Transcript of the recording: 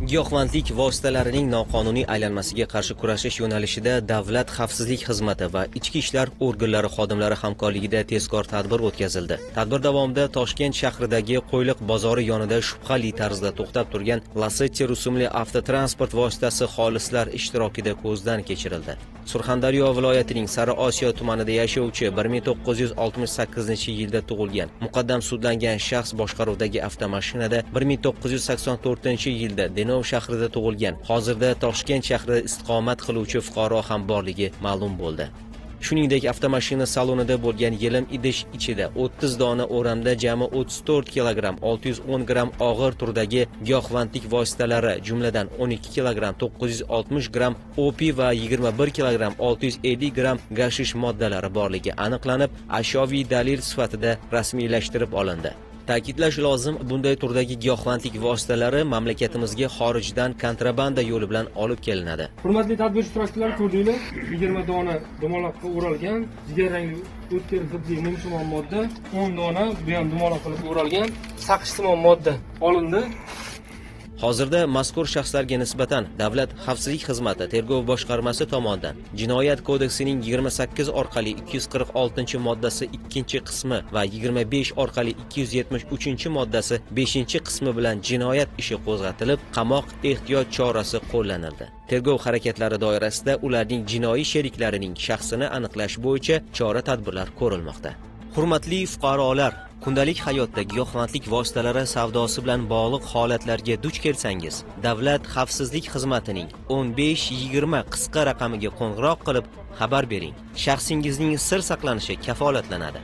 Giyohvandlik vositalarining noqonuniy aylanmasiga qarshi kurashish yo'nalishida Davlat xavfsizlik xizmati va ichki ishlar organlari xodimlari hamkorligida tezkor tadbir o'tkazildi. Tadbir davomida Toshkent shahridagi Qo'yliq bozori yonida shubhali tarzda to'xtab turgan Lacetti rusumli avtotransport vositasi xolislar ishtirokida ko'zdan kechirildi. Surxondaryo viloyatining Sariosiyo tumanida yashovchi 1968-yilda tug'ilgan, muqaddam sudlangan shaxs boshqaruvidagi avtomashinada 1984-yilda Denov shahrida tug'ilgan, hozirda Toshkent shahrida istiqomat qiluvchi fuqaro ham borligi ma'lum bo'ldi. Shuningdek, avtomashina salonida bo'lgan yelim idish ichida 30 dona o'ramda jami 34 kilogramm 610 gramm og'ir turdagi giyohvandlik vositalari, jumladan 12 kilogramm 960 gramm opiy va 21 kilogramm 650 gramm gashish moddalari borligi aniqlanib, ashyoviy dalil sifatida rasmiylashtirib olindi. Ta'kidlash lozim, bunday turdagi giyohvandlik vositalari mamlakatimizga xorijdan kontrabanda yo'li bilan olib kelinadi. Hurmatli tadbir ishtirokchilari, ko'rdinglar, 20 dona dumaloqqa o'ralgan jigar rangli o'tkir hidli mumsimon modda, 10 dona bu ham dumaloq qilib o'ralgan saqishsimon modda olindi. Hozirda mazkur shaxslarga nisbatan Davlat xavfsizlik xizmati tergov boshqarmasi tomonidan Jinoyat kodeksining 28 orqali 246-moddasi 2-qismi va 25 orqali 273-moddasi 5-qismi bilan jinoyat ishi qo'zg'atilib, qamoq ehtiyot chorasi qo'llanildi. Tergov harakatlari doirasida ularning jinoiy sheriklarining shaxsini aniqlash bo'yicha chora-tadbirlar ko'rilmoqda. Hurmatli fuqarolar, kundalik hayotda giyohvandlik vositalari savdosi bilan bog'liq holatlarga duch kelsangiz, Davlat xavfsizlik xizmatining 1520 qisqa raqamiga qo'ng'iroq qilib xabar bering. Shaxsingizning sir saqlanishi kafolatlanadi.